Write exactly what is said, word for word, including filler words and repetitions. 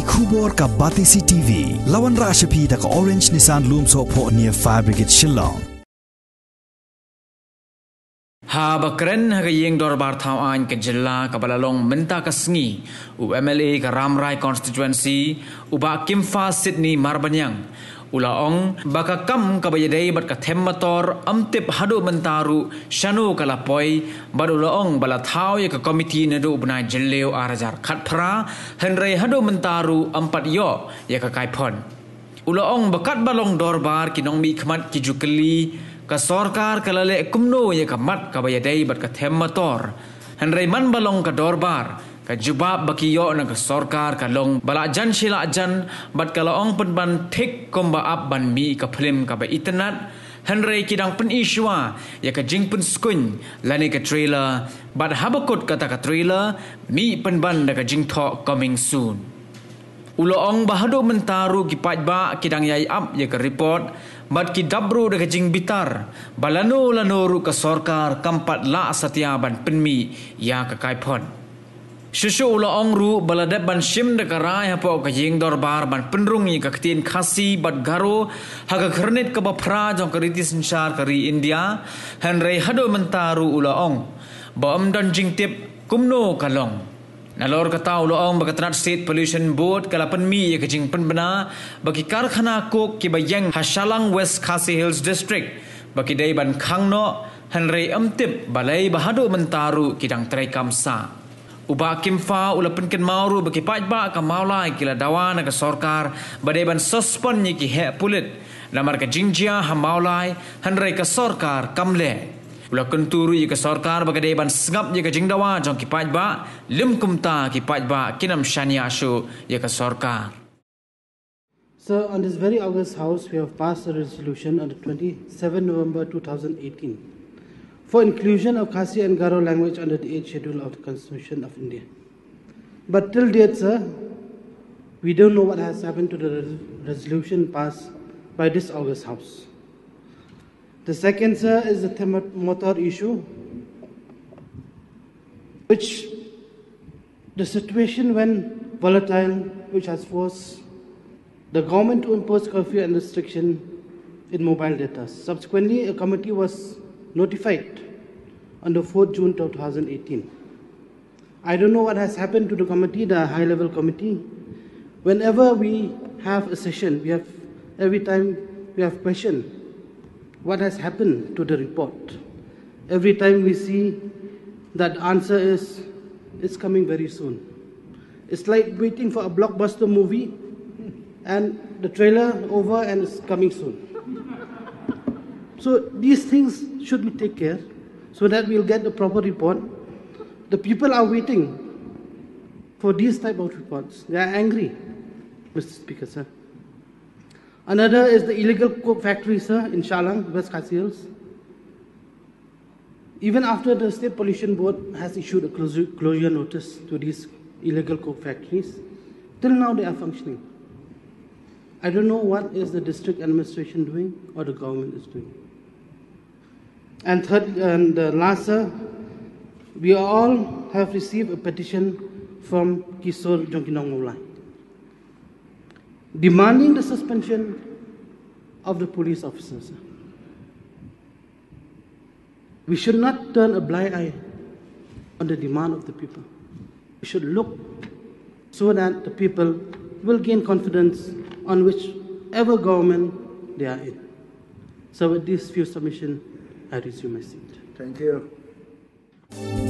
Khubor ka Batesi T V. Lawan Rashaphi da ka Orange Nissan Lumsohphoh near Fire Brigade Shillong. Ha ba kren ha ka ïing dorbar thaw aiñ ka jylla kaba la long mynta ka sngi, u M L A ka Rambrai Constituency, u Bah Kimfa Sydney Marbaniang, u la ong ba ka kam kaba ïadei bad ka them motor ym tip haduh mynta ruh shano ka la poi, bad u la ong ba la thaw ïa ka komiti naduh u bnai Jylliew ar hajar khatphra, hynrei haduh mynta ruh ym pat ïoh ïa ka kaiphod. U la ong ba katba long dorbar ki nongmihkhmat ki ju kylli, ka sorkar ka la leh kumno ïa ka mat kaba ïadei bad ka them motor. Hynrei man ba long ka dorbar, ka jubab ba ki ïoh na ka sorkar ka long ba lah jan shi lah jan, bad ka la ong pynban thik kumba ap ban mih ka phlim kaba itynnad, hynrei ki dang pyni shuwa ïa ka jingpynskun lane ka trailer, bad haba kut kata ka trailer, mih pynban da ka jingthoh coming soon. U la ong ba haduh mynta ruh ki paidbah ki dang ïai ap ïa ka report, bad ki dap ruh da ka jingbitar ba lano lano ruh ka sorkar kam pat lah satia ban pynmih ïa ka kaiphod. Shuh shuh u la ong ruh ba la dep ban shim da ka rai hapoh ka ïing dorbar ban pynrung ïa ka ktien Khasi bad Garo ha ka khyrnit kaba phra jong ka riti synshar ka ri India, hynrei haduh mynta ruh u la ong ba ym don jingtip kumno ka long. Nalor kata u la ong ba ka tnat State Pollution Board ka la pynmih ïa ka jingpynbna ba ki karkhana coke kiba ïeng ha Shallang, West Khasi Hills District, ba ki dei ban khang noh, hynrei ym tip balei ba haduh mynta ruh ki dang treikam sah. U Bah Kimfa u la pynkynmaw ruh ba ki paidbah ka Mawlai ki la dawa na ka sorkar ba dei ban suspend ïa ki heh pulit namar ka jingjia ha Mawlai, hynrei ka sorkar kam leh. U la kyntu ruh ïa ka sorkar ba ka dei ban sngap ïa ka jingdawa jong ki paidbah, lym kumta ki paidbah kin ym shaniah shuh ïa ka sorkar. So on this very august House, we have passed a resolution on the twenty-seventh November two thousand eighteen for inclusion of Khasi and Garo language under the eighth schedule of the Constitution of India. But till date, sir, we don't know what has happened to the res- resolution passed by this august House. The second, sir, is the Themot- Motor issue, which the situation went volatile, which has forced the government to impose curfew and restriction in mobile data. Subsequently, a committee was notified on the fourth June two thousand eighteen. I don't know what has happened to the committee, the high level committee. Whenever we have a session, we have every time we have question, what has happened to the report? Every time we see that answer is it's coming very soon. It's like waiting for a blockbuster movie and the trailer over and it's coming soon. So these things should we take care so that we'll get the proper report. The people are waiting for these type of reports. They are angry, Mister Speaker, sir. Another is the illegal coke factory, sir, in Shallang, West Khasi Hills. Even after the State Pollution Board has issued a closure, closure notice to these illegal coke factories, till now they are functioning. I don't know what is the district administration doing or the government is doing. And third, and the last, sir, we all have received a petition from Kisor Jongkinong Mawlai demanding the suspension of the police officers. We should not turn a blind eye on the demand of the people. We should look so that the people will gain confidence on whichever government they are in. So with this few submission, I resume my seat. Thank you.